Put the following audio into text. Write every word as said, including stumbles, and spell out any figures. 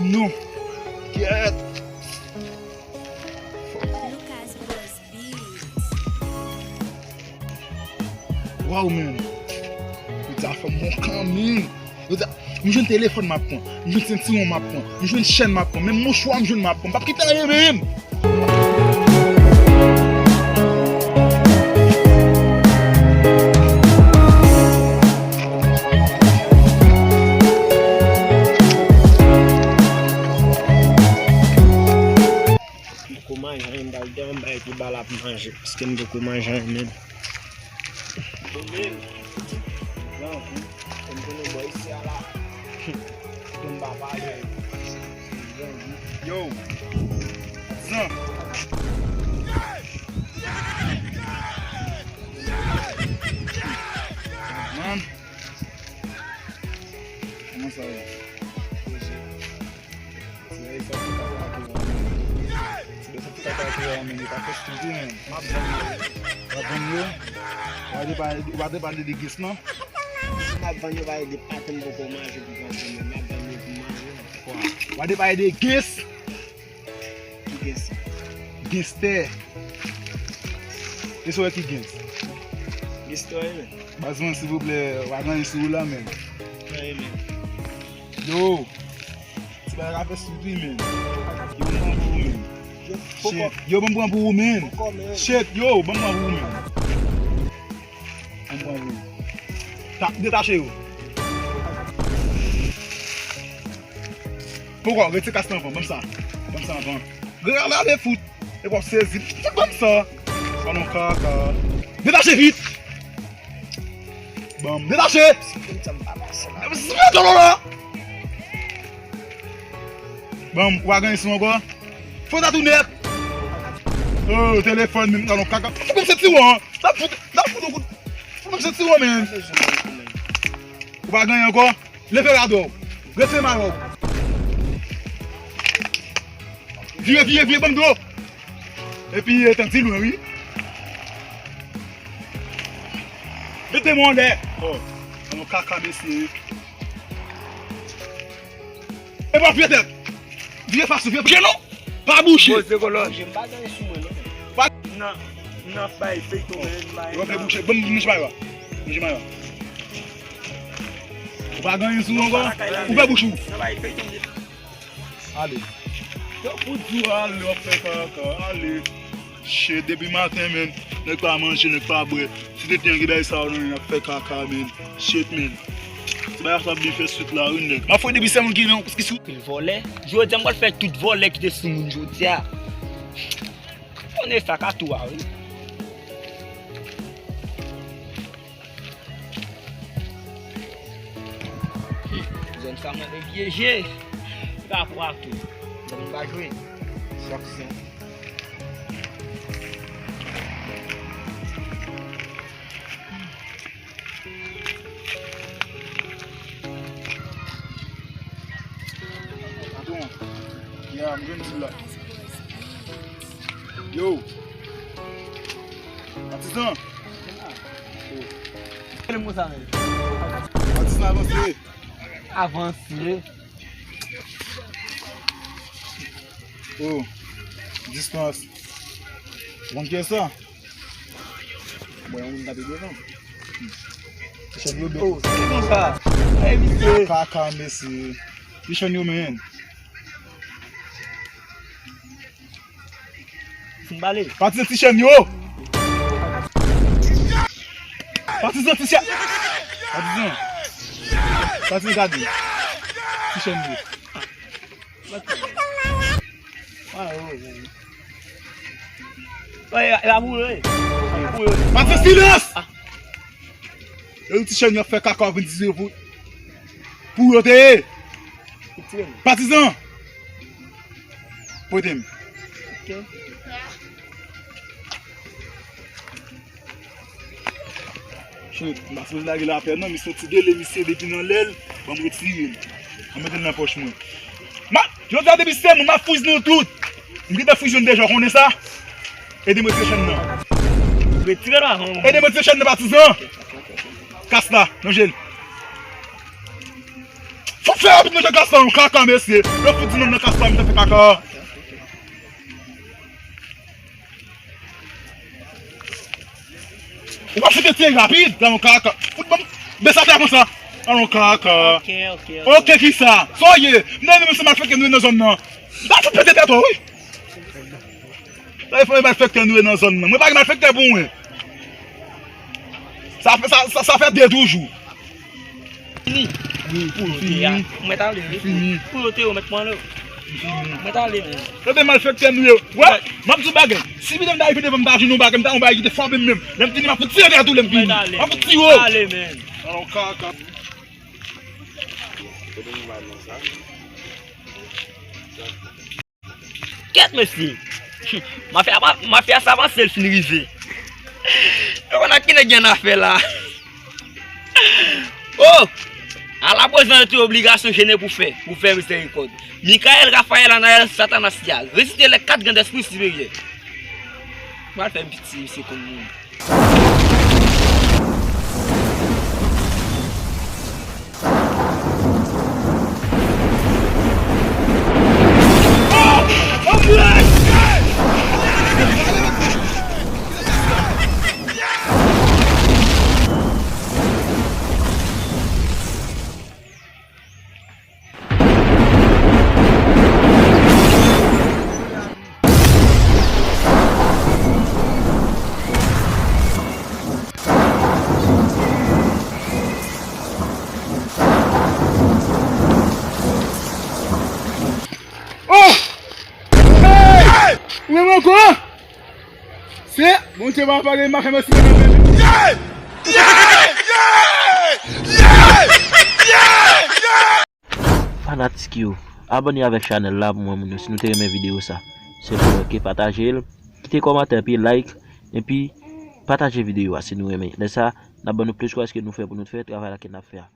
Non. Kyèt. Lucas Buzz Beats. Waw, man. Yo di a fè m yon kanmi. Yo di a, m jwenn telefòn m ap pran. M jwenn sentiwon m ap pran. M jwenn chèn m ap pran. Menm mouchwa m jwenn m ap pran. M p ap kite anyen menm. M poko manje anyen, m pral gen yon bagay pou ba l ap manje, paske m poko manje anyen menm. Yo menm, nan vi, m konnen bò isi a la, pou m pa pale. Yo, Zan. Man. Kòman sa ye? Ti bèy sa ki pa ka tou an, men. Ti bèy sa ki pa ka tou an, men. Li pa fè stupid, men. M ap vann yo. W ap vann yo? W ap depa-, w ap depale de ges lan? M ap vann yo, pale de paten m poko manje pou vann yo, men. M ap vann yo pou manje. W ap depale de ges? Ki ges? Genstè. E sa w wè ki gens? Genstè, wi, men. Baz mwen, silvouplè, w ap gen sou ou la, men. Wi, men. Yo. Ti bagay la fè soufri, men. Yo, ban m pran pou ou, men. Yo, poko. Shit. Yo, ban m pran pou ou, men. Poko, men. Shit, yo, ban m pran pou ou, men. Ban m pran pou ou. Ta-, detache yo. Poko, retire kas lan anvan, ban m sa. Ban m sa anvan. Gade, gade fout. E w ap sezi. Fout ban m sa. Sa non kaka. Detache vit. Ban m detache. Mete w la. Ban m, ou pa gen sou ankò? Fò sa tou nèt. Oh, telefòn menm, sa non kaka. Fout ban m sentiwon an. N ap fout, n ap fout yon kout. Fout ban m sentiwon, men. Ou pa gen ankò? Leve rad ou. Retire mayo w. Vire, vire, vire, ban m dlo. Epi, e, tann ti lwen, wi. Mete men w anlè. Oh, yon kaka, mesye. E pa vire tèt. Vire fas ou, vire bouche non. Pa bouche. Poze kolòn. Bouche, m pa gen sou mwen, non. Pa. M nan, m nan bay feyton, men, bay. Yo, fè bouche. Ban m, bouche mayo. Bouche mayo. Ou pa gen anyen sou ou ankò? Ou fè bouch ou. Ale. Tankou di w ale, w ap fè kaka, ale. Shit, depi maten, men, nèg pa manje, nèg pa bwè. Si te gen bagay sa yo, nan, y ap fè kaka, men. Shit, men. Ti bagay sa ap byen fè swit la, wi, nèg. M ap fè depi se moun ki nan, ki sou. Pil vòlè. Jodi a, m pral fè tout vòlè ki te sou moun jodi a. Konnen sa ka tou a, wi. Zòn sa mande vye je. Rapò a tou. Zòn pa jwe. Chak sen. Patwon, ya, m jwenn di la. Yo. Patizan. Kèl mo sa, men? Patizan, avanse. Avanse. Oh, distans. Ou konn kiyès sa? Bon, yon moun k ap devan. Ti chèn yo bèk. Oh, se konsa. Ey, misye. Kaka, mesye. Ti chèn yo, men. Fout bale. Patizan ti chèn yo. Patizan ti chèn. Patizan. Patizan gade. Ti chèn yo. Ah, oh, oh. Oye, la boule. Boule. Patizan silans. Ah. Yo ti chèn yo ap fè kaka, vin di se pou, pou yo te ye. Patizan. Pote m. Ok. Shit, m pa sipoze lage l atè non, misye yon ti dele, misye depi nan lè l, ban m retire l. Ban m mete l nan pòch mwen. Ma, jodi a depi se moun, m ap fouzi nou tout. M gentan fouzi nou deja, w konnen sa? Ede m retire chèn nan. Retire l avan. Ede m retire chèn nan, patizan. Kas la, nan je l. Fout fè rapid, mesye, klas la yon kaka, mesye. Yo fout di non nan klas la, misye fè kaka. Ou pa fout tire rapid, la yon kaka. Fout bon, bese atè konsa. La yon kaka. Ok, ok, ok. Ok, kisa? Sa w ye? M ta di menm se malfektè nou ye nan zòn nan. M ta fout pete tèt ou, wi. Sa e fo malfektè nou ye nan zòn nan. Mwen pa gen malfektè pou mwen. Sa fè, sa, sa, sa fè de toujou. Fini. Wi, pou lote a. Fini. Mwen t ale, wi. Fini. Pou lote, ou mèt pran lè. Fini. Mwen t ale, men. Tande malfektè nou ye. Wè, m ap di w bagay. Si bidon ta rive devan m, ta jwenn yon bagay, m ta yon bagay ki te frape m menm. Lè m fini, m ap fout tire tèt ou lè m fini. Mwen t ale, men. M ap fout tire w. Mwen t ale, men. Alò, kaka. Kèt, mesye. Mafya, mafya sa avanse, l fin rive. Yo konn ak ki nèg gen afè la. Oh! Alaprezan, yo te obligasyon jene pou fè, pou fè mizerikòd. Mikaèl, Rafayèl, Anayèl, Satanas, Yal. Rezite lè kat grandèspri siperyè. Pral fè piti, misye konn moun. Oh! Hey! Ou menm ankò? Se Bondye pa pale, m pa fè mèsi, mèsi. Fanatik yo, abòne avèk chanèl la pou mwen, moun yo, si nou te renmen videyo sa. Silvouplè, pataje l, kite kòmantè, epi like, epi pataje videyo a si nou renmen. Lè sa, n ap ban nou plis kouwaj ke nou fè pou nou fè travay la ke n ap fè a.